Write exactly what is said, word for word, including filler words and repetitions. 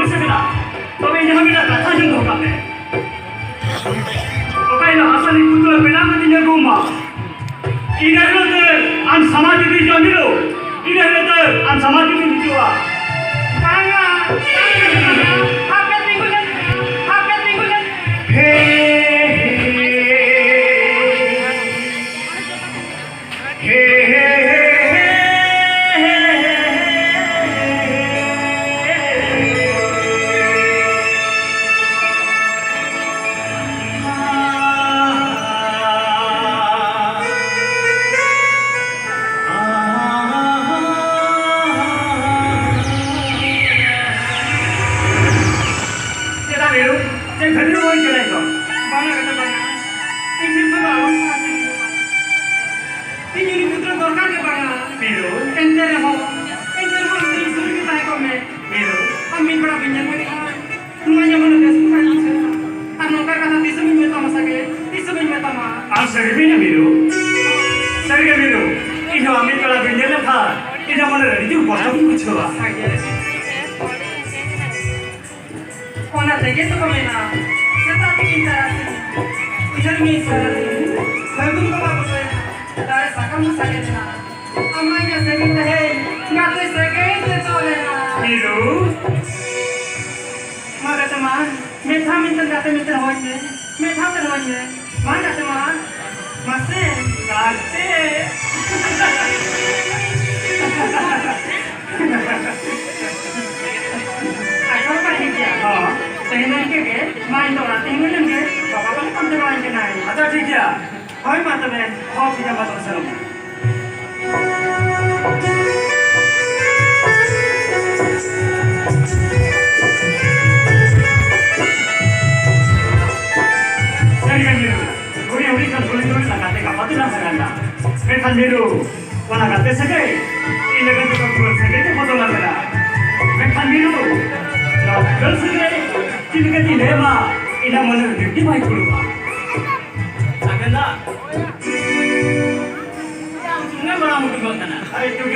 ᱥᱮ ᱢᱮᱱᱟᱜ, ᱛᱚᱵᱮ ᱤᱧ ᱦᱚᱸ ᱢᱤᱫᱴᱟᱝ ᱠᱟᱛᱷᱟ ᱟᱸᱡᱚᱢ ᱫᱚᱦᱚ ᱠᱟᱜ ᱢᱮ᱾ ᱚᱠᱟ ᱦᱤᱞᱳᱜ ᱦᱟᱥᱟ ᱨᱤᱱᱤᱡ ᱯᱩᱛᱩᱞ ᱵᱮᱱᱟᱣ ᱠᱟᱛᱮᱧ ᱟᱹᱜᱩ ᱟᱢᱟ, ᱤᱱᱟᱹ ᱦᱤᱞᱳᱜ ᱛᱮ ᱟᱢ ᱥᱟᱢᱟᱫᱷᱤ ᱨᱮ ᱦᱤᱡᱩᱜ ᱟᱢ ᱦᱤᱞᱳᱜ, ᱤᱱᱟᱹ ᱦᱤᱞᱳᱜ ᱛᱮ ᱟᱢ ᱥᱟᱢᱟᱫᱷᱤ ᱨᱮᱢ ᱦᱤᱡᱩᱜᱼᱟ᱾ ᱵᱟᱝᱟ, ᱵᱟᱝᱟ, ᱦᱟᱯᱮ ᱛᱤᱸᱜᱩ ᱧᱚᱜ, ᱦᱟᱯᱮ ᱛᱤᱸᱜᱩ ᱧᱚᱜ᱾ ᱦᱮ, ᱦᱮ, ᱦᱮ᱾ ᱪᱮᱫᱟᱜ ᱢᱤᱨᱩ? ᱪᱮᱫ ᱠᱷᱟᱹᱛᱤᱨ ᱵᱟᱹᱧ ᱪᱟᱞᱟᱜ ᱫᱚ? ᱵᱟᱝᱟ ᱠᱟᱠᱟ, ᱵᱟᱝᱟ᱾ ᱤᱧ ᱴᱷᱮᱱ ᱠᱷᱚᱱ ᱫᱚ ᱟᱞᱚᱢ ᱥᱟᱦᱟ ᱦᱚᱪᱚ ᱠᱚᱣᱟ᱾ ᱤᱧ ᱩᱱᱤ ᱯᱩᱛᱨᱚ ᱫᱚᱨᱠᱟᱨ ᱜᱮ ᱵᱟᱝᱟ᱾ ᱢᱤᱨᱩ᱾ ᱮᱱᱛᱮ ᱨᱮᱦᱚᱸ, ᱮᱱᱛᱮ ᱨᱮᱦᱚᱸ ᱟᱢ ᱫᱚ ᱤᱧ ᱥᱩᱨ ᱨᱮᱜᱮ ᱛᱟᱦᱮᱸ ᱠᱚᱜ ᱢᱮ᱾ ᱢᱤᱨᱩ᱾ ᱟᱢ ᱢᱤᱫ ᱵᱮᱲᱟ ᱵᱟᱹᱧ ᱧᱮᱞ ᱢᱮ ᱠᱷᱟᱱ, ᱱᱚᱣᱟ ᱡᱮᱢᱚᱱ ᱵᱮᱥ ᱠᱚ ᱵᱟᱭ ᱵᱩᱡᱷᱟᱹᱣᱟ᱾ ᱟᱨ ᱱᱚᱝᱠᱟ ᱠᱟᱛᱷᱟ ᱛᱤᱥ ᱦᱚᱸ ᱵᱟᱹᱧ ᱢᱮᱛᱟᱢᱟ ᱥᱟᱜᱮ, ᱛᱤᱥ ᱦᱚᱸ ᱵᱟᱹᱧ ᱢᱮᱛᱟᱢᱟ᱾ ᱟᱢ ᱥᱟᱹᱨᱤ ᱢᱮᱱᱟ ᱢᱤᱨᱩ᱾ ᱥᱟᱹᱨᱤ ᱜᱮ ᱢᱤᱨᱩ᱾ ᱤᱧ ᱦᱚᱸ ᱟᱢ ᱢᱤᱫ ᱵᱮᱲᱟ ᱵᱟᱹᱧ ᱧᱮᱞ ᱞᱮᱠᱷᱟᱱ, ᱤᱧᱟᱹᱜ ᱢᱚᱱᱮ ᱨᱮ ᱟᱹᱰᱤ ᱡᱳᱨ ᱠᱚᱥᱴᱚ ᱜᱤᱧ ᱵᱩᱡᱷᱟᱹᱣᱟ᱾ ᱥᱟᱜᱮ᱾ ᱚᱱᱟ ᱛᱮᱜᱮ ᱛᱚᱠᱚ ᱢᱮᱱᱟ, ᱥᱮᱛᱟᱜ ᱛᱤᱠᱤᱱ ᱛᱟᱨᱟᱥᱤᱧ, ᱩᱭᱦᱟᱹᱨ ᱢᱮ ᱥᱟᱨᱟ ᱫᱤᱱ, ᱯᱷᱟᱹᱜᱩᱱ ᱵᱚᱸᱜᱟ ᱵᱚᱥᱮ, ᱫᱟᱨᱮ ᱥᱟᱠᱟᱢ ᱦᱚᱸ ᱥᱟᱜᱮᱱ ᱮᱱᱟ᱾ ᱟᱢᱟᱜ ᱤᱧᱟᱹᱜ ᱥᱟᱹᱜᱟᱹᱭ ᱛᱮᱦᱮᱧ, ᱜᱟᱛᱮ ᱥᱟᱹᱜᱟᱹᱭ ᱛᱮ ᱛᱚᱞ ᱮᱱᱟ᱾ ᱢᱤᱨᱩ᱾ ᱢᱟ ᱜᱟᱛᱮ ᱢᱟ, ᱢᱤᱫ ᱫᱷᱟᱣ ᱢᱤᱫᱴᱮᱱ ᱜᱟᱛᱮ ᱢᱤᱫᱴᱮᱱ ᱦᱚᱦᱚᱧ ᱢᱮ, ᱢᱤᱫ ᱫᱷᱟᱣ ᱛᱮ ᱦᱚᱦᱚᱧ ᱢᱮ᱾ ᱢᱟ ᱜᱟᱛᱮ ᱢᱟ, ᱢᱟᱥᱮ᱾ ᱜᱟᱛᱮ᱾ ᱟᱪᱪᱷᱟ, ᱵᱟᱵᱟ, ᱴᱷᱤᱠ ᱜᱮᱭᱟ᱾ ᱦᱚᱸ᱾ ᱛᱮᱦᱮᱧ ᱫᱚ ᱤᱱᱠᱟᱹ ᱜᱮ᱾ ᱢᱟ, ᱤᱧ ᱫᱚ ᱚᱲᱟᱜ ᱛᱮᱧ ᱨᱩᱣᱟᱹᱲ ᱞᱮᱱ ᱜᱮ᱾ ᱵᱟᱵᱟ ᱛᱟᱞᱮ ᱯᱟᱱᱛᱮ ᱵᱟᱲᱟᱧ ᱠᱟᱱᱟᱭ᱾ ᱟᱪᱪᱷᱟ, ᱴᱷᱤᱠ ᱜᱮᱭᱟ᱾ ᱦᱳᱭ, ᱢᱟ ᱛᱚᱵᱮ᱾ ᱦᱚᱸ, ᱴᱷᱤᱠ ᱜᱮᱭᱟ, ᱢᱟ ᱛᱚᱵᱮ, ᱥᱮᱱᱚᱜ ᱢᱮ᱾ ᱥᱟᱹᱨᱤ ᱜᱮ, ᱢᱤᱨᱩ᱾ ᱦᱩᱰᱤᱧ ᱦᱩᱰᱤᱧ ᱠᱷᱚᱱ ᱦᱩᱰᱤᱧ ᱦᱩᱰᱤᱧ ᱞᱟᱜᱟᱛᱮ ᱜᱟᱯᱟ ᱫᱚᱞᱟᱝ ᱥᱟᱜᱟᱲ ᱮᱱᱟ᱾ ᱢᱮᱱᱠᱷᱟᱱ ᱢᱤᱨᱩ, ᱚᱱᱟ ᱜᱟᱛᱮ ᱥᱟᱹᱜᱟᱹᱭ ᱤᱧ ᱞᱟᱹᱜᱤᱫ ᱫᱚ ᱫᱩᱞᱟᱹᱲ ᱥᱟᱹᱜᱟᱹᱭ ᱛᱮ ᱵᱚᱫᱚᱞ ᱟᱠᱟᱱᱟ᱾ ᱢᱮᱱᱠᱷᱟᱱ ᱢᱤᱨᱩ, ᱱᱚᱣᱟ ᱫᱩᱞᱟᱹᱲ ᱥᱟᱹᱜᱟᱹᱭ ᱪᱮᱫ ᱞᱮᱠᱟᱛᱤᱧ ᱞᱟᱹᱭ ᱟᱢᱟ, ᱤᱧᱟᱹᱜ ᱢᱚᱱᱮ ᱨᱮ ᱱᱤᱛ ᱜᱮ ᱵᱟᱭ ᱠᱩᱲᱟᱹᱣᱟ᱾ ᱥᱟᱜᱮᱱ ᱫᱟ, ᱟᱢ ᱥᱩᱢᱩᱝ ᱮᱢ ᱢᱟᱲᱟᱝ ᱩᱰᱩᱠᱚᱜ ᱠᱟᱱᱟ᱾ ᱟᱨᱮ ᱪᱩᱜᱮ